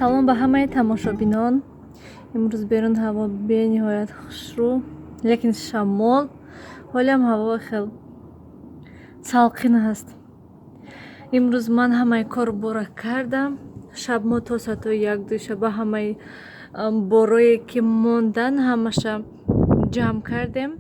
Салом ба ҳамаи тамошобинон. Имрӯз берун ҳаво бениҳоят хушрӯ, лекин шамол. Ҳолиам ҳаво хел салқин ҳаст. Имрӯз ман ҳамаи кору бора кардам. Шаб мо то соатҳои 1-2 шаба ҳамаи борое ки мондан, ҳамаша ҷамъ кардем,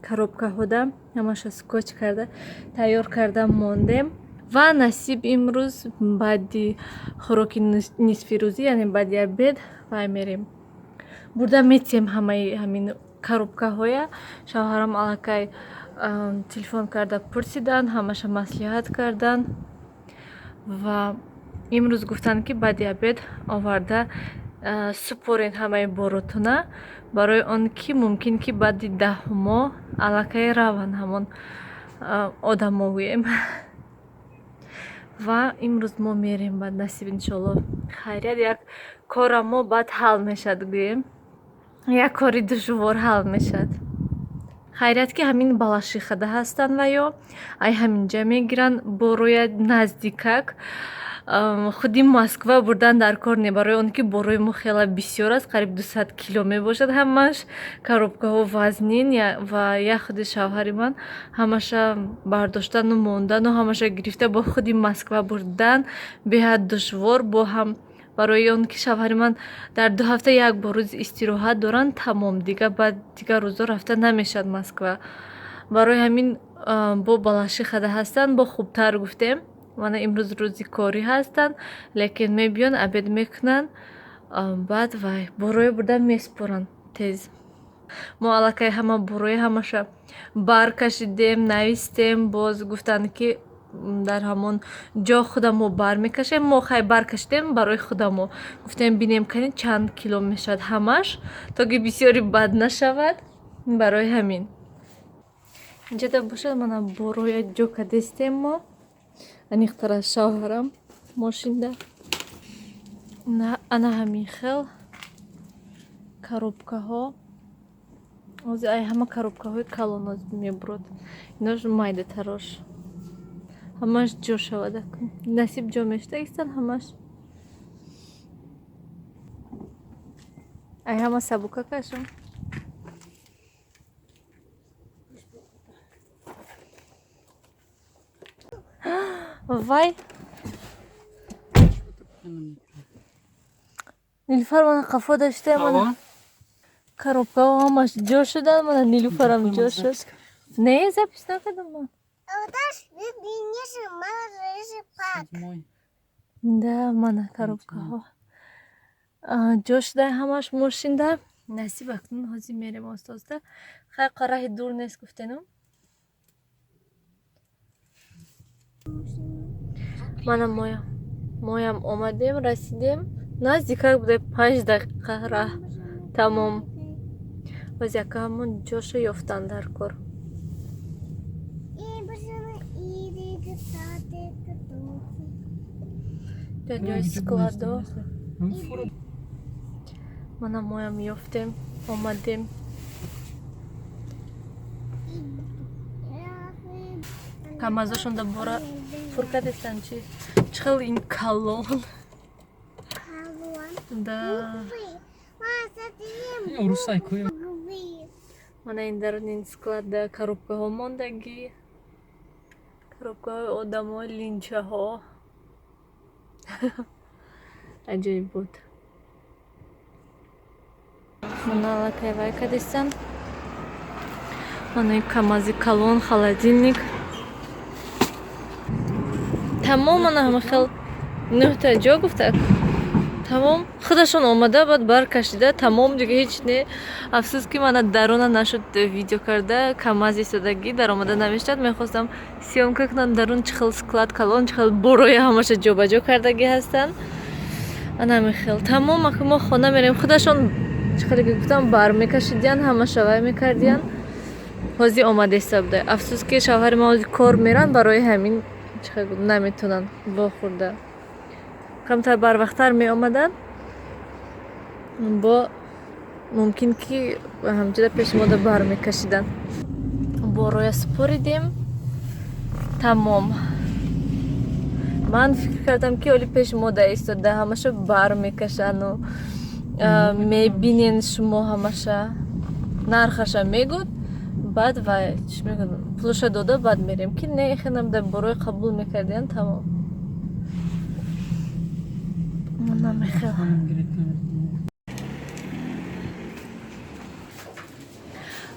коробкаҳода ҳамаша скотч карда, тайёр карда мондем. Ва насиб, имрӯз баъди хӯроки нисфирӯзӣ, яъне баъди обед, вай мерем, бурда метиҳем ҳамаи ҳамин коробкаҳоя. Шавҳарам аллакай телефон карда пурсиданд, ҳамаша маслиҳат карданд ва имрӯз гуфтанд, ки баъди обед оварда супорен ҳамаи боротона, барои он ки мумкин ки баъди 10 моҳ аллакай раванд ҳамон одамо, гӯем. Ва имрӯз мо мерем баъд, насиб, иншоалло. Хайрият, як кора мо баъд ҳал мешавад, гӯем, як кори душвор ҳал мешавад. Хайрият, ки ҳамин Балашихада ҳастанд ва ё ай ҳаминҷа мегиранд бороя, наздикак. Худи Москва бурдан дар кор не, барои он ки борои мо хела бисёр аст, қариб 200 кило мебошад ҳамаш, коробкаҳо вазнин ва як худи шавҳари ман ҳамаша бардоштану мондану ҳамаша гирифта бо худи Москва бурдан беҳад душвор. Бо ҳам барои он ки шавҳари ман дар 2 ҳафта як бор рӯзи истироҳат доранд, тамом, дига баъд дигар рӯзо рафта намешавад Москва. Барои ҳамин бо Балашихада ҳастанд, бо хубтар гуфтем. Мана, имрӯз рӯзи корӣ ҳастанд, лекин мебиёнд, обед мекунанд, баъд вай бороя бурда месупоранд тез. Мо аллакай ҳама бороя ҳамаша бар кашидем, навистем. Боз гуфтанд, ки дар ҳамон ҷо худамо бар мекашем. Мо хай бар кашидем барои худамо, гуфтем, бинем кани чанд кило мешавад ҳамаш, то ки бисёри бад нашавад. Барои ҳамин инҷода бошад, мана, бороя ҷо кадестем мо, аниқтар аз шавҳарам мошинда. Ана ҳамин хел коробкаҳо. Ҳозир ай ҳама коробкаҳои калон мебурад, инош майдатарош. Ҳамаш ҷо шавад, насиб, ҷо мешуда ҳамаш. Ай ҳама сабука кашам. Вай, Нилуфар, мана, қафо дошта, мана, коробкаҳо ҳамаш ҷо шуданд. Мана, Нилуфарам ҷо шуд. Не, запись накардам ман. Да, мана, коробкаҳо ҷо шуда ҳамаш мошинда. Насиб, акнун ҳозир мерем оста оста. Хай, раҳи дур нест, гуфтену. Мана, моям омадем, расидем, наздикак буда, 5 дақиқа раҳ, тамом. Боз якаҳамон ҷоша ёфтан дар кор. Ҷои складо мана моям ёфтем, омадем. Камазошонда бора пур кардестан. Чи чӣ хел ин калон! Да, мана, ин дарун ин склада коробкаҳо мондагӣ, коробкаҳои одамо, линчаҳо. Аҷоиб буд. Мана, аллакай вай кардестан. Мана, камази калон, холодильник, тамом. Мана, ҳама хел нӯҳта ҷо гуфтак, тамом. Худашон омада, баъд баркашида, тамом, дига ҳеҷ не. Афсӯс, ки мана даруна нашуд видео карда, камаз истодагӣ, даромада намешавад. Мехостам съёмка кунам дарун, чӣ хел склад калон, чӣ хел бороя ҳамаша ҷобаҷо кардагӣ ҳастанд. Ана ҳамин хел, тамом. Ака, мо хона мерем. Худашон, чӣ хеле ки гуфтам, бар мекашидиянд ҳамаша, вай мекардиянд. Ҳозир омадеста буда. Афсӯс, ки шавҳари ман ҳозир кор меранд, барои ҳамин чӣ хел наметавонанд вохӯрда. Камтар барвақттар меомаданд, бо мумкин ки ҳамҷода пеши мода бар мекашиданд. Бороя супоридем, тамом. Ман фикр кардам, ки оли пеши мо да истода ҳамаша бар мекашану мебинен шумо, ҳамаша нархаша мегӯд, баъд вай чӣ мегӯд, пулаша дода, баъд мерем, ки не, хенам да борои қабул мекардиян, тамом. Намехел.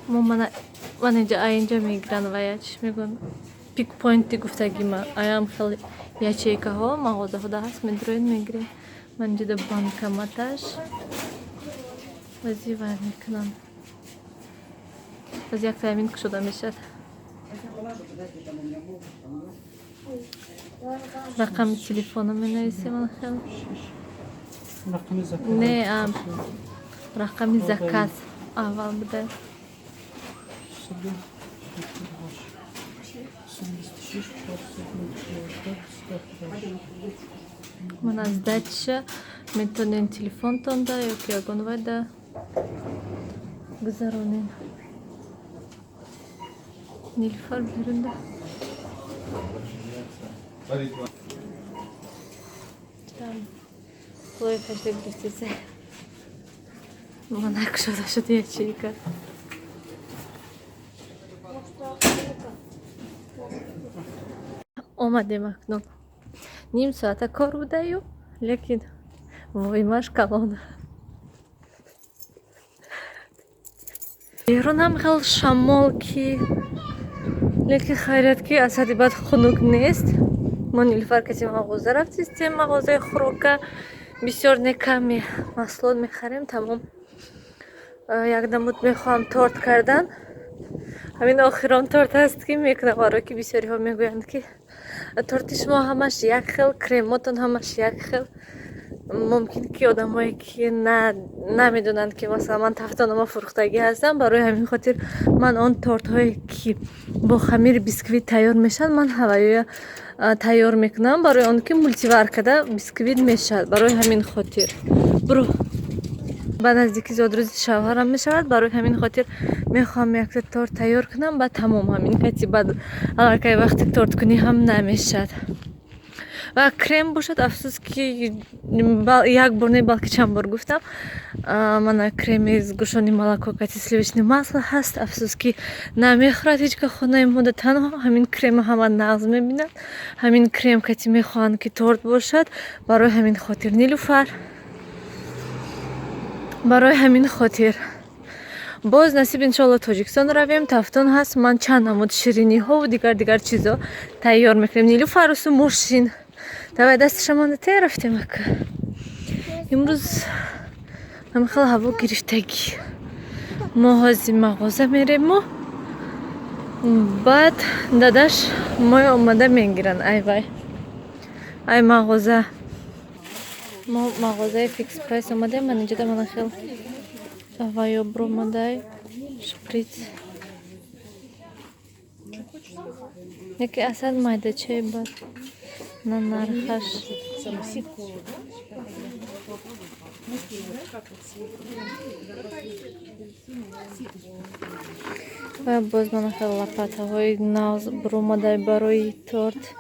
Мо мана ман инҷа, инҷа мегиранд ва я чӣ мегӯянд, пикпоинти гуфтагима, аям хел ячейкаҳо мағозаҳо да ҳаст, медроед, мегирем. Ман инҷа да банкоматаш вази вай мекунам, баз як таймин кушода мешавад. Рақами телефона менависем хел. Не, рақами заказ аввал буда. Ман аз дача метавонем телефонтонда ёки ягон вайда гузаронем. Нилуфар берунда. Пулои кашида гирифтеса. Мана кушода шуд ячейка. Омадем акнун. Ним соата кор будаю, лекин воймаш калон. Берунам хел шамол ки, лекин хайрият, ки аз ҳадди бад хунук нест. Мо Нилуфар каси мағоза рафтистем, мағозаи хӯрока, бисёр не, каме маҳсулот мехарем, тамом. Як намуд мехоҳам торт кардан. Ҳамин охирон торт ҳаст, ки мекунам, барое ки бисёриҳо мегӯянд, ки торти шумо ҳамаш як хел, кремотон ҳамаш як хел. Мумкин ки одамое ки намедонанд, ки масалан ман тафтонома фурӯхтагӣ ҳастам, барои ҳамин хотир ман он тортҳое, ки бо хамири бисквит тайёр мешаванд, ман ҳаваёя тайёр мекунам, барои он ки мультиваркада бисквит мешавад. Барои ҳамин хотир буро ба наздики зодрӯзи шавҳарам мешавад, барои ҳамин хотир мехоҳам якта торт тайёр кунам, баъд тамом. Ҳамин кати баъд аллакай вақти торткунӣ ҳам намешавад. Ва крем бошад, афсӯс, ки як бор не, балки чанд бор гуфтам, мана креми сгущённый молоко кати сливочный масло ҳаст, афсӯс, ки намехӯрад ҳеҷ ка хонаи мода. Танҳо ҳамин крема ҳама нағз мебинанд, ҳамин крем кати мехоҳанд, ки торт бошад. Барои ҳамин хотир, Нилуфар, барои ҳамин хотир боз насиб, иншоалло, Тоҷикистон равем, тафтон ҳаст, ман чанд намуд шириниҳову дигар дигар чизо тайёр мекунем. Нилуфарусу мошин давай дасташа монда те рафтем. Ака, имрӯз ҳамихел ҳаво гирифтагӣ. Мо ҳозир мағоза мерему, баъд дадаш мои омада мегиранд. Ай вай, ай мағоза, мо мағозаи Фикс Прайс омадем. Ман инҷода мана хел вайо бромадай, шприц, яке асад майдачаи, бад на нархаш. Ва боз мана хел лопатаҳои нағз бромадай барои торт.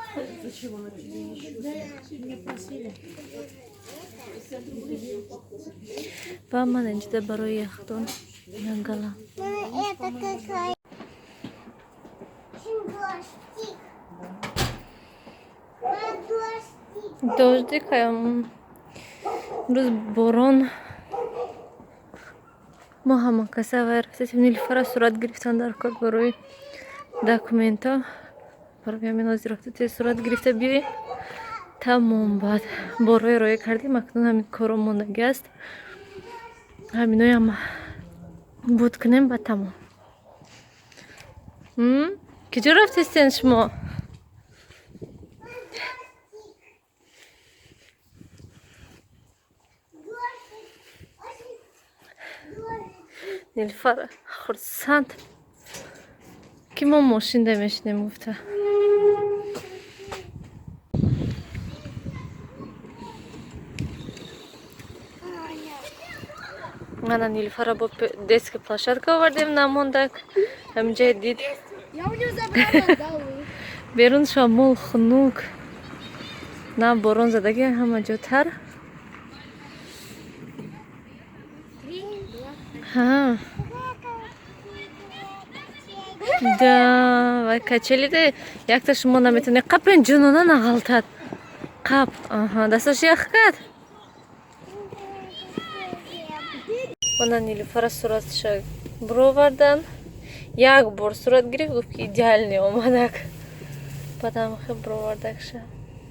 Ва ман инҷода барои яхдон як гала. Это какая? Дождик. Дождик. Дождик, имрӯз борон. Мо ҳама каса вай рафтем, Нилуфара сурат гирифтан дар кор барои документҳо. Барои ҳамин ҳозир рафта тез сурат гирифта биёем, тамом. Баъд борҳои роя кардем, акнун ҳамин коро мондагӣ аст, ҳаминоям буд кунем, баъд тамом. Куҷо рафтестен шумо? Дождик. Дождик. Нилуфар хурсанд, ки мо мошинда мешинем гуфта. Мана Нилуфара бо детская площадка овардем, намондак ҳаминҷае дид. Я у него забрала, дал. Берун шамол хунук. На борон задаги, ҳама ҷо тар. Ҳа. Да, вай качелиде якта шумо наметавонед. Қапен ҷунона нағалтад. Қап. Аҳа, дасташ ях кард. Мана Нилуфара суратша бировардан. Як бор сурат гирифт, гуфт, ки идеальный омадак. Баъдам хе бировардакша.